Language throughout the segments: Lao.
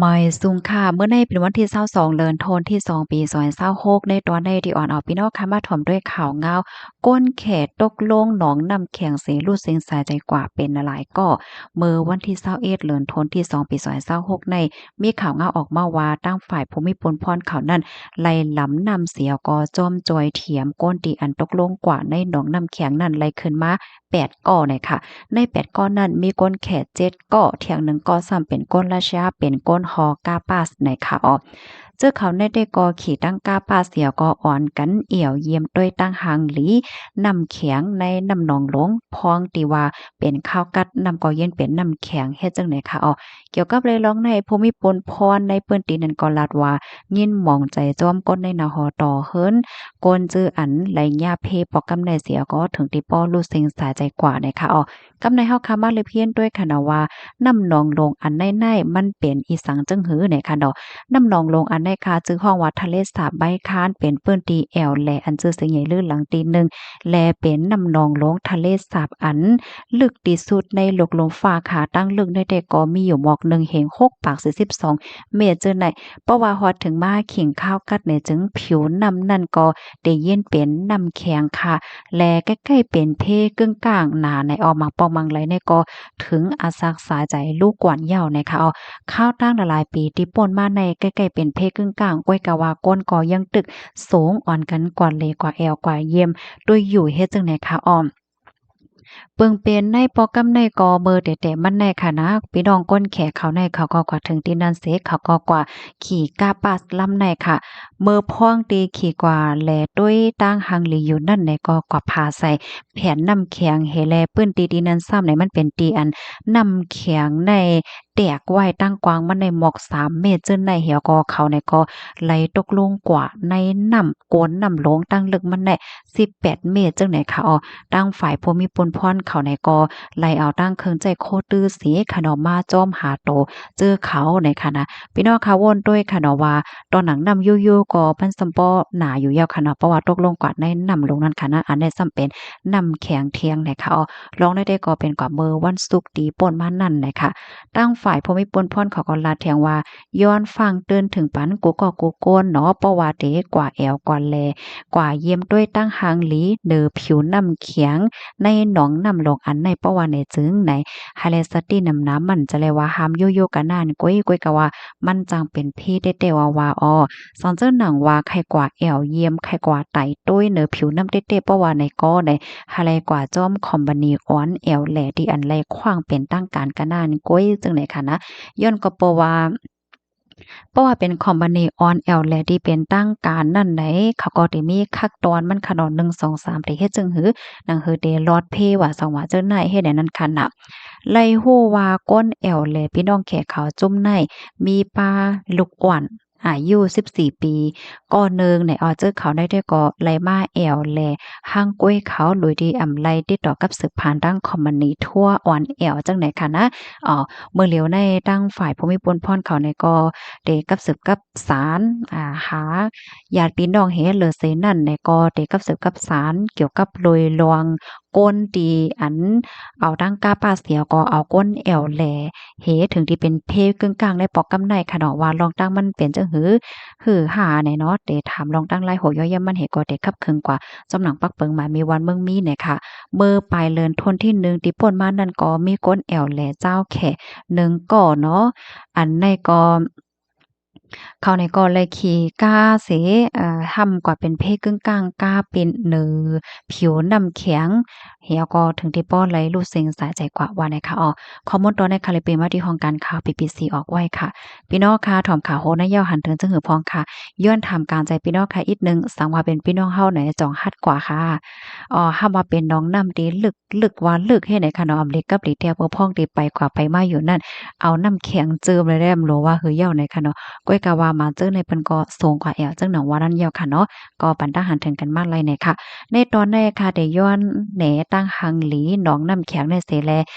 ໝາຍສູງຄ່າ ມື້ນີ້ເປັນວັນທີຊາວສອງ ເດືອນທັນວາ ປີສອງພັນຊາວຫົກ ໃນຕອນນີ້ທີ່ອອນເອົາພີ່ນ້ອງຄ່ະມາທ່ອມດ້ວຍຂ່າວງາວ ກົ້ນແຂຕົກລົງໜອງນ້ຳແຂງເສຫຼຸດເສັງສາຍໃຈກວ່າເປັນຫຼາຍໆກໍ ເມື່ອວັນທີຊາວເອັດ ເດືອນທັນວາ ປີສອງພັນຊາວຫົກໃນ ມີຂ່າວງາວອອກມາວ່າ ທາງຝ່າຍພູມີພົນພອນເຂົານັ້ນ ໄລ່ລຳນ້ຳເສຍກໍຈ້ອມຈອຍຖຽມກົ້ນທີ່ອັນຕົກລົງກວ່າໃນໜອງນ້ຳແຂງນັ້ນໄລ່ຂຶ້ນມາ ແປດກໍນະຄະ. ໃນແປດກໍນັ້ນມີກົ້ນແຂເຈັດກໍ ແລ້ວໜຶ່ງກໍຊ້ຳເປັນກົ້ນລາຊຽ ເປັນກົ້ນຫໍກາປາສນະຄະເນາະ. ເຈົ້າເຂົາໃນແຕ່ກໍຂີ່ຕັ້ງກາປາສ ແລ້ວກໍອອນກັນແອວຢ້ຽມດ້ວຍຕັ້ງຮັງຫຼີນ້ຳແຂງໃນນ້ຳໜອງຫຼົງ ພ້ອງທີ່ວ່າເປັນຄາວກັດ ນ້ຳກໍເຢັນເປັນນ້ຳແຂງ ເຮັດຈັ່ງໃດຄະເນາະ. ກ່ຽວກັບເລື່ອງນີ້ ຜູ້ມີພົນພອນໃນພື້ນທີ່ນັ້ນກໍລາດວ່າ ຍິນໝອງໃຈຈ້ອມກົ້ນໃນນາຫໍ່ຕໍ່ເຮືອນ ກ້ນຈື່ອັນໄລຍະເພປອກກຳໃນເສຍກໍເຖິງທີ່ປໍຫຼຸດເສັງສາຍໃຈກວ່ານະຄະເນາະ. ກຳໃນເຮົາຄະມາເລີຍພຽນດ້ວຍຄະເນາະວ່າ ນ້ຳໜອງຫຼົງອັນໃນໃນມັນເປັນອີ່ສັງຈຶ່ງຫືນະຄະເນາະ. ນ້ຳໜອງຫຼົງອັນໃນຄະ ຈື່ຮ້ອງວ່າທະເລສາບໃບຄານ ເປັນພື້ນທີ່ແອວແຫຼະອັນຊື່ສຽງໃຫຍ່ລືອຫຼັງທີ່ໜຶ່ງ ແລະ ເປັນນ້ຳໜອງຫຼົງທະເລສາບອັນລຶກທີ່ສຸດໃນໂລກລຸ່ມຟ້າຄະ. ຕັ້ງລຶກໃນແຕ່ກໍມີຢູ່ໝອກໜຶ່ງເຫງຫົກປາກສີ່ສິບສອງເມດເຈີໃນ ເພາະວ່າຮອດເຖິງມາຂີງຄາວກັດໃນຈຶ່ງຜິວນ້ຳນັ້ນກໍໄດ້ເຢັນເປັນນ້ຳແຂງຄະ ແລະ ໃກ້ໆເປັນເພກຶ້ງກ້າງນະ ໃນອອກມາປອກມັງໄລໃນກໍເຖິງອາສັກສາໃຈລູກກວນເຍົານະຄະເນາະ. ຄາວຕັ້ງຫຼາຍໆປີທີ່ປົນມາໃນໃກ້ໆເປັນເພກຶ້ງກ້າງ ກ້ວຍກະວ່າກົ້ນກໍຍັງຕຶກສູງ ອອນກັນກວ່າເລກວ່າແອວກວ່າຢ້ຽມດ້ວຍຢູ່ ເຮັດຈັ່ງໃດຄະເນາະ. ເບິ່ງເປັນໃນປອກກຳໃນກໍເມີແຕ່ແຕ່ມັນໃນຄະນະ ພີ່ນ້ອງກົ້ນແຂເຂົາໃນ ເຂົາກໍກວ່າເຖິງທີ່ນັ້ນເສ ເຂົາກໍກວ່າຂີ່ກາປາສລຳໃນຄະ. ເມີພ້ອງທີ່ຂີ່ກວ່າແລດ້ວຍຕັ້ງຮັງຫຼີຢູ່ນັ້ນໃນກໍກວ່າພາໃສ່ແຜ່ນນ້ຳແຂງເຫ ແລ ພື້ນທີ່ທີ່ນັ້ນຊ້ຳໃນມັນເປັນທີ່ອັນນ້ຳແຂງໃນ ແຕກໄວ້ ຕັ້ງກວ້າງມັນໃນໝອກສາມເມດເຈີໃນ ແລ້ວກໍເຂົາໃນກໍໄຫຼຕົກລົງກວ່າໃນນ້ຳ ກົ້ນນ້ຳຫຼົງ ຕັ້ງເລິກມັນໃນສິບແປດເມດເຈີໃນຄະເນາະ. ທາງຝ່າຍຜູ້ມີພົນພອນເຂົາໃນກໍໄຫຼເອົາຕັ້ງເຄື່ອງໃຊ້ໂຄຕື້ເສຄະເນາະ ມາຈ້ອມຫາໂຕເຈີເຂົາໃນຄະນະ. ພີ່ນ້ອງຄະ ໂວ້ນດ້ວຍຄະເນາະວ່າ ຕອນໜັງນ້ຳຢູ່ໆກໍມັນຊ້ຳບໍ່ໜາຢູ່ແລ້ວຄະເນາະ ເພາະວ່າຕົກລົງກວ່າໃນນ້ຳຫຼົງນັ້ນຄະນະ. ອັນນີ້ຊ້ຳເປັນນ້ຳແຂງທຽງໃນຄະເນາະ. ລອງໃນແຕ່ກໍເປັນກວ່າເມີວັນສຸກທີ່ປົນມານັ້ນນະຄະ. ທາງຝ່າຍຜູ້ມີພົນພອນເຂົາກໍລາດຖຽງວ່າ ຍ້ອນຝາກເຕືອນເຖິງປັນກູ່ກໍກູ່ຄົນເນາະ ເພາະວ່າເຕກວ່າແອວກວ່າແລ ກວ່າຢ້ຽມດ້ວຍຕັ້ງຮັງຫຼີເໜືອຜິວນ້ຳແຂງໃນໜອງນ້ຳຫຼົງອັນໃນ ເພາະວ່າໃນຈຶ່ງໃນ ໃຫ້ໄດ້ສະຕິນຳນາ ມັນຈະແລວ່າຫ້າມຢູ່ໆກະນານ ກ້ວຍ ກ້ວຍກະວ່າມັນຈັ່ງເປັນເພແທ້ໆວ່າວ່າ ອໍ ສັງເຈີໜັງວ່າ ໃຄ່ກວ່າແອວຢ້ຽມ ໃຄ່ກວ່າໄຕໂຕ້ຍເໜືອຜິວນ້ຳເຕະໆ ເພາະວ່າໃນກໍໃນ ຫາໄລກວ່າຈອມຄອມບານີອອນແອວແລ ທີ່ອັນໄລຂວ້າງເປັນທາງການກະນານ ກ້ວຍ ຈຶ່ງໃນຄະນະ. ຍ້ອນກໍເພາະວ່າ ເພາະວ່າເປັນຄອມບານີອອນແອວແລ ທີ່ເປັນທາງການນັ້ນໃດ ເຂົາກໍໄດ້ມີຂັ້ນຕອນມັນຄະເນາະ ໜຶ່ງ ສອງ ສາມ ທີ່ເຮັດຈຶ່ງຫື ໜັງຫືເຕລອດເພວ່າ ສອງ ວ່າ ເຈົ້ານາຍເຮັດແນວນັ້ນຄະນະ. ໄລຮູ້ວ່າກົ້ນແອວແລ ພີ່ນ້ອງແຂເຂົາຈຸ້ມໃນ ມີປ້າລູກອ່ອນ ອາຍຸສິບສີ່ປີ ກໍໜຶ່ງໃນອອເຈີເຂົາໃນແຕ່ກໍໄລມາແອວແລ ຮັງກ້ວຍເຂົາ ໂດຍທີ່ອຳໄລຕິດຕໍ່ກັບສືບຜ່ານທາງຄອມມານີທົວອອນແອວ ຈັ່ງໃນຄະນະ. ເອີ ເມື່ອຫຼຽວໃນທາງຝ່າຍຜູ້ມີປຸນພອນເຂົາໃນກໍໄດ້ກັບສືບກັບສານ ອາ ຫາຍາດພີ່ນ້ອງເຫເລີເສນັ້ນໃນກໍໄດ້ກັບສືບກັບສານ ກ່ຽວກັບໂດຍລວງ ຄົນທີ່ອັນເອົາຕັ້ງກ້າປາສຽວກໍເອົາກົ້ນແອວແລເຫ ເຖິງທີ່ເປັນເພກຶ່ງກາງໃນປອກກຳໄນຂະເນາະ ວ່າລອງຕັ້ງມັນເປັນຈັ່ງຫື ຫືຫາແນ່ເນາະ ແຕ່ຖາມລອງຕັ້ງລາຍຫົວຍ່ອຍມັນເຫ ກໍໄດ້ຂັບເຄີງກວ່າ ຈຳໜັງປັກເປິງໝາຍມີວັນເມືອງມີແນ່ຄະ. ເມື່ອປາຍເດືອນທວນທີໜຶ່ງທີ່ຜ່ານມານັ້ນກໍມີກົ້ນແອວແລຊາວແຂໜຶ່ງກໍເນາະ ອັນໃນກໍ ເຂົາໃນກໍໄລຂີ່ກ້າເສ ເອີ ຮ່ຳກວ່າເປັນເພກຶ່ງກາງກ້າເປັນເໜີຜິວນ້ຳແຂງ ແລ້ວກໍເຖິງທີ່ປ້ອນໄລລູດເສັງສາຍໃຈກວ່າວ່າໃນຄະ. ອອ ຂໍ້ມູນຕໍ່ໃນຄະ ໄລເປີມາທີ່ຫ້ອງການຂ່າວ ບີບີຊີ ອອກໄວ້ຄະ. ພີ່ນ້ອງຄະ ຖອມຂ່າວໂຮນນະເຍົາຫັນເຖິງຈະຫື່ອພອງຄະ ຍ້ອນຖາມການໃຈພີ່ນ້ອງຄະອີກໜຶ່ງ ສັງວ່າເປັນພີ່ນ້ອງເຮົາໃນຈອງຮັດກວ່າຄະ. ອອ ຫາວ່າເປັນໜອງນ້ຳທີ່ເລິກ ເລິກວ່າເລິກເຮັດໃດຄະເນາະ ອຳລິກກັບລີແຕ່ເມື່ອພ້ອງທີ່ໄປກວ່າໄປມາຢູ່ນັ້ນ ເອົານ້ຳແຂງເຈີມເລີຍແດ່ ບໍ່ຮູ້ວ່າຄືເຍົາໃດຄະເນາະ ກ້ອຍກະວ່າມາເຈີໃນເພິ່ນກໍສູງກວ່າແອວເຈີໜອງວ່ານັ້ນເຍົາຄະເນາະ ກໍປັນຕາຫັນເຖິງກັນມາໄລໃນຄະ. ໃນຕອນໃນຄະ ໄດ້ຍ້ອນແນຕັ້ງຮັງຫຼີໜອງນ້ຳແຂງໃນເສແລ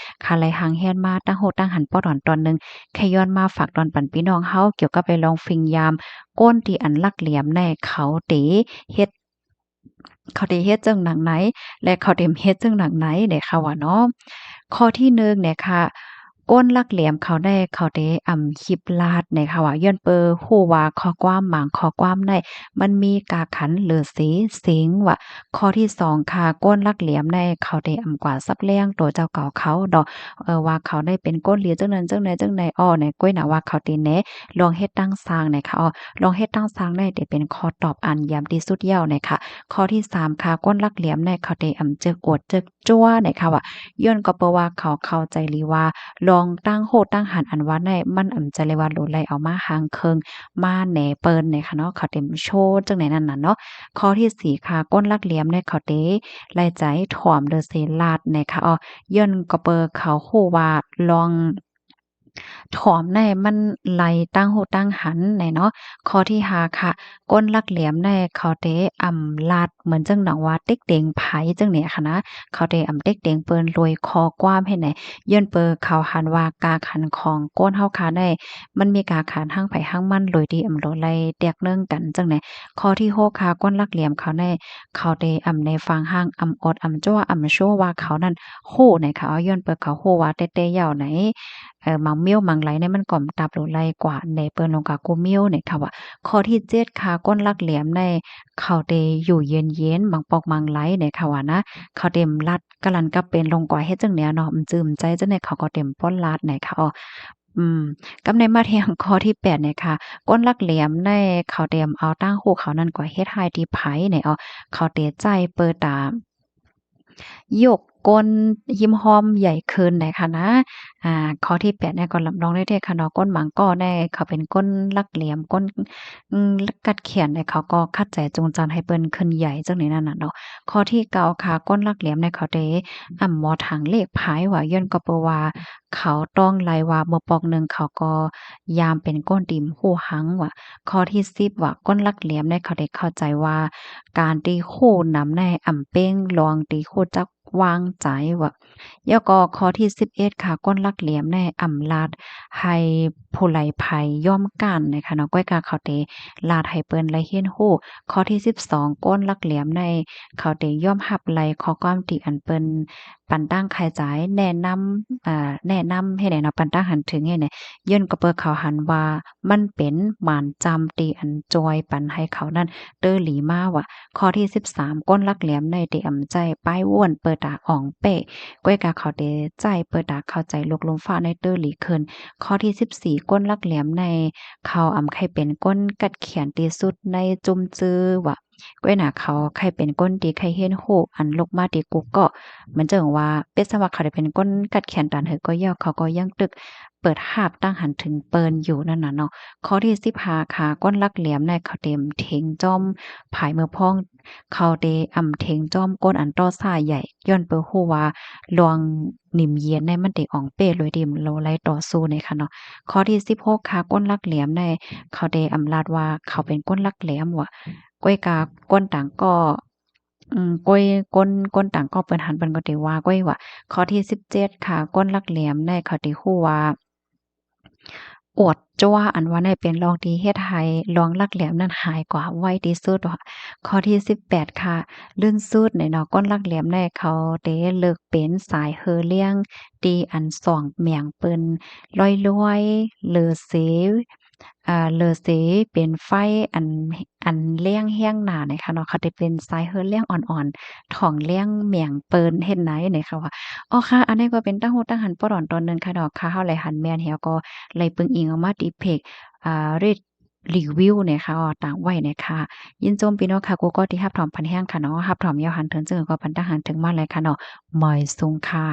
ຄະໄລຮັງແຮນມາຕັ້ງຮູ້ຕັ້ງຫັນປອດອນຕອນໜຶ່ງ ແຄ່ຍ້ອນມາຝາກຕອນປັນພີ່ນ້ອງເຮົາ ກ່ຽວກັບໄລລອງຟິງຍາມ ຄົນທີ່ອັນຫຼັກຫຼຽມໃນເຂົາເຕເຮັດ ເຂົາໄດ້ເຮັດຈັ່ງໜັງໃນ ແລະ ເຂົາໄດ້ເຮັດຈັ່ງໜັງໃນເດ້ຄະວ່າເນາະ. ຂໍ້ທີໜຶ່ງເນຍຄະ ກົນລັກແຫຼມເຂົາໄດ້ ເຂົາເຕອຳຄລິບລາດນະຄະວ່າ ຍ້ອນເປີຮູ້ວ່າຂໍ້ຄວາມບາງຂໍ້ຄວາມໃນ ມັນມີກາຂັນເຫຼືອເສເສັງວ່າ. ຂໍ້ທີສອງຄະ ກົນລັກແຫຼມໃນ ເຂົາເຕອຳກວ່າສັບແລ້ງໂຕເຈົ້າເກົ່າເຂົາເນາະ ເອີ ວ່າເຂົາໄດ້ເປັນຄົນດີຈັ່ງນັ້ນຈັ່ງໃດຈັ່ງໃດ ອໍ ນະ ກ້ວຍນະວ່າເຂົາເຕແນ ລອງເຮັດຕັ້ງສ້າງນະຄະ ອໍ ລອງເຮັດຕັ້ງສ້າງໃນ ເຕເປັນຂໍ້ຕອບອັນຢ້ຳທີ່ສຸດແລ້ວນະຄະ. ຂໍ້ທີສາມຄະ ກົນລັກແຫຼມໃນ ເຂົາເຕອຳເຈິກອວດເຈິກ ຈົວໃນຄະວ່າ ຍ້ອນກໍເພາະວ່າເຂົາເຂົ້າໃຈດີວ່າ ລອງຕັ້ງຮູ້ຕັ້ງຫັນອັນວ່າໃນ ມັນອຳຈະເລີຍວ່າຫຼູໄຫຼເອົາມາຫາງເຄິ່ງມາແນເປີນໃນຄະເນາະ ເຂົາເຕັມໂຊຈັ່ງໃດນັ້ນນະເນາະ. ຂໍ້ທີສີ່ຄະ ກົນລັກແຫຼມໃນ ເຂົາເຕໄຫຼໃຈຖ່ອມເດີເຊລາດໃນຄະ ອໍ ຍ້ອນກໍເປີເຂົາຮູ້ວ່າລອງ ຖອມໃນມັນໄຫຼຕັ້ງຮູ້ຕັ້ງຫັນແນ່ເນາະ. ຂໍ້ທີຫ້າຄະ ກົນລັກແຫຼມໃນ ເຂົາເຕອຳລາດເໝືອນຈັ່ງໜອງວ່າເຕັກເຕັງໃຜຈັ່ງນີ້ຄະນະ ເຂົາເຕອຳເຕັກເຕັງເປີນໂດຍຂໍ້ຄວາມເຮັດໃດ ຍ້ອນເປີເຂົາຫັນວ່າກາຂັນຂອງຄົນເຮົາຄະໃນ ມັນມີກາຂັນທາງໃຜທາງມັນ ໂດຍທີ່ອຳບໍ່ໄດ້ແຕກເໜິງກັນຈັ່ງໃດ. ຂໍ້ທີຫົກຄະ ກົນລັກແຫຼມເຂົາໃນ ເຂົາເຕອຳໃນຟັງຮ່າງ ອຳອວດອຳຈົວ ອຳໂຊວ່າເຂົານັ້ນຮູ້ໃນຄະ ຍ້ອນເປີເຂົາຮູ້ວ່າແຕ່ໆ ເຍົາໃນ ເອີ ມັງມ້ຽວມັງໄຫຼໃນ ມັນກໍອຳຕັບຫຼູໄຫຼກວ່າໃນເປີນລົງກາກູມ້ຽວໃນຄະວ່າ. ຂໍ້ທີເຈັດຄະ ກົນລັກແຫຼມໃນ ເຂົາເຕຢູ່ເຢັນໆ ມັງປອກມັງໄຫຼໃນຄະວ່ານະ ເຂົາເຕມລັດກະລັນກະເປັນລົງກວ່າເຮັດຈັ່ງແນວເນາະ ອຳຈື່ອຳໃຈຈັ່ງໃດ ເຂົາກໍເຕມປ້ອນລາດໃນຄະ ອໍ ອືມ ກັບໃນມາແທງຂໍ້ທີແປດໃນຄະ ກົນລັກແຫຼມໃນ ເຂົາເຕມເອົາຕັ້ງຮູ້ເຂົານັ້ນກວ່າເຮັດຮ້າຍທີ່ໃຜໃນ ອໍ ເຂົາເຕໃຈເປີຕາ ຍົກກົ້ນຫິມຫ້ອມໃຫຍ່ຂຶ້ນໃນຄະນະ. ອາ ຂໍ້ທີແປດນີ້ກໍລຳລອງໄດ້ແທ້ຄະເນາະ ຄົນບາງກໍໃນ ເຂົາເປັນຄົນລັກແຫຼມ ຄົນ ອືມ ກັດແຂນໃນ ເຂົາກໍຂັດໃຈຈູງຈັນໃຫ້ເພິ່ນຂຶ້ນໃຫຍ່ຈັ່ງນີ້ນັ້ນນະເນາະ. ຂໍ້ທີເກົ້າຄະ ຄົນລັກແຫຼມໃນ ເຂົາເຕອຳໝໍທາງເລກພາຍວ່າ ຍ້ອນກໍເພາະວ່າເຂົາຕ້ອງໄລ່ວ່າ ເມື່ອປອກໜຶ່ງເຂົາກໍຍາມເປັນຄົນທີ່ຮູ້ຫັງວ່າ. ຂໍ້ທີສິບວ່າ ຄົນລັກແຫຼມໃນ ເຂົາໄດ້ເຂົ້າໃຈວ່າ ການທີ່ຮູ້ນຳໃນອຳເປັງລອງທີ່ຮູ້ຈັກວາງໃຈວ່າ. ແລ້ວກໍຂໍ້ທີສິບເອັດຄະ ຄົນລັກແຫຼມໃນ ອຳລາດໃຫ້ຜູ້ໄຫຼໄພຍອມການນະຄະເນາະ ກ້ວຍກາເຂົາເຕລາດໃຫ້ເພິ່ນໄດ້ຮຽນຮູ້. ຂໍ້ທີສິບສອງ ຄົນລັກແຫຼມໃນ ເຂົາເຕຍອມຮັບໄລ່ຂໍ້ຄວາມທີ່ອັນເພິ່ນ ປັນຕັ້ງຂາຍຈ່າຍ ແນະນຳ ອາ ແນະນຳໃຫ້ແດ່ເນາະ ປັນຕັ້ງຫັນເຖິງໃຫ້ແດ່ ຍ້ອນກໍເພາະເຂົາຫັນວ່າມັນເປັນໝານຈຳທີ່ອັນຈອຍປັນໃຫ້ເຂົານັ້ນເຕີ່ຫຼີມາວ່າ. ຂໍ້ທີສິບສາມ ຄົນລັກແຫຼມໃນໄດ້ອຳໃຈປ້າຍວົນເປີຕາອອງເປ້ ກ້ວຍກາເຂົາໄດ້ໃຈເປີຕາເຂົ້າໃຈໂລກລຸ່ມຟ້າໃນເຕີ່ຫຼີຂຶ້ນ. ຂໍ້ທີສິບສີ່ ຄົນລັກແຫຼມໃນ ເຂົາອຳໃຄ່ເປັນຄົນກັດຂຽນທີ່ສຸດໃນຈຸ້ມຈື່ວ່າ. ກ້ວຍນະ ເຂົາໃຄ່ເປັນຄົນທີ່ໃຄ່ຮຽນຮູ້ອັນລຸກມາແຕ່ກຸກເກາະ ມັນຈຶ່ງວ່າ ເປັນຊະວ່າເຂົາໄດ້ເປັນຄົນກັດແຂນຕານເຫີກໍເຍົາ ເຂົາກໍຍັງຕຶກເປີດຮັບຕັ້ງຫັນເຖິງເປີນຢູ່ນັ້ນນະເນາະ. ຂໍ້ທີສິບຫ້າຄະ ຄົນລັກແຫຼມໃນ ເຂົາເຕັມເທັງຈ້ອມພາຍເມືອພ້ອງ ເຂົາເຕອຳເທັງຈ້ອມຄົນອັນຕໍ່ຊ້າໃຫຍ່ ຍ້ອນເປີຮູ້ວ່າລວງນິມເຢັນໃນ ມັນເຕອອງເປ້ໂດຍທີ່ບໍ່ໄດ້ຕໍ່ສູ້ໃນຄະເນາະ. ຂໍ້ທີສິບຫົກຄະ ຄົນລັກແຫຼມໃນ ເຂົາເຕອຳລາດວ່າເຂົາເປັນຄົນລັກແຫຼມວ່າ. ກ້ວຍກາຄົນຕ່າງກໍ ອືມ ກ້ວຍ ຄົນ ຄົນຕ່າງກໍເພິ່ນຫັນເພິ່ນກໍໄດ້ວ່າກ້ວຍວ່າ. ຂໍ້ທີສິບເຈັດຄະ ຄົນລັກແຫຼມໃນ ເຂົາໄດ້ຮູ້ວ່າ ອວດຈົວ ອັນວ່າໃນເປັນລອງທີ່ເຮັດໃຫ້ລອງລັກແຫຼມນັ້ນຫາຍກວ່າໄວທີ່ສຸດວ່າ. ຂໍ້ທີສິບແປດຄະ ລື່ນສຸດໃນເນາະ ຄົນລັກແຫຼມໃນ ເຂົາໄດ້ເລີກເປັນສາຍເຮີລ້ຽງ ທີ່ອັນສ່ອງແມງເພິ່ນລອຍໆ ເຫຼືອເສ ອາ ເຫຼືອເສເປັນໄຟອັນ ອັນແລງແຮງໜາໃນຄະເນາະ ເຂົາໄດ້ເປັນສາຍເຮີແລງອ່ອນໆ ທ່ອງແລງແມງເພິ່ນເຮັດໃນໃນຄະວ່າ. ອໍ ຄະ ອັນນີ້ກໍເປັນຕາຮູ້ຕາຫັນປອດອນຕອນໜຶ່ງຄະເນາະ ຄະ ເຮົາໄດ້ຫັນແມ່ນແລ້ວກໍໄດ້ປຶງອີງອອກມາທີ່ເພຈ ອາ ເຣດຣີວິວໃນຄະ ຕາງໄວ້ໃນຄະ. ຍິນຊົມພີ່ນ້ອງຄະ ກູກໍທີ່ຮັບຖອມປັນແຮງຄະເນາະ ຮັບຖອມຍາວຫັນເຖິງ ເຊິ່ງກໍປັນຕາຫັນເຖິງມາແລ້ວຄະເນາະ ໝາຍສູງຄະ.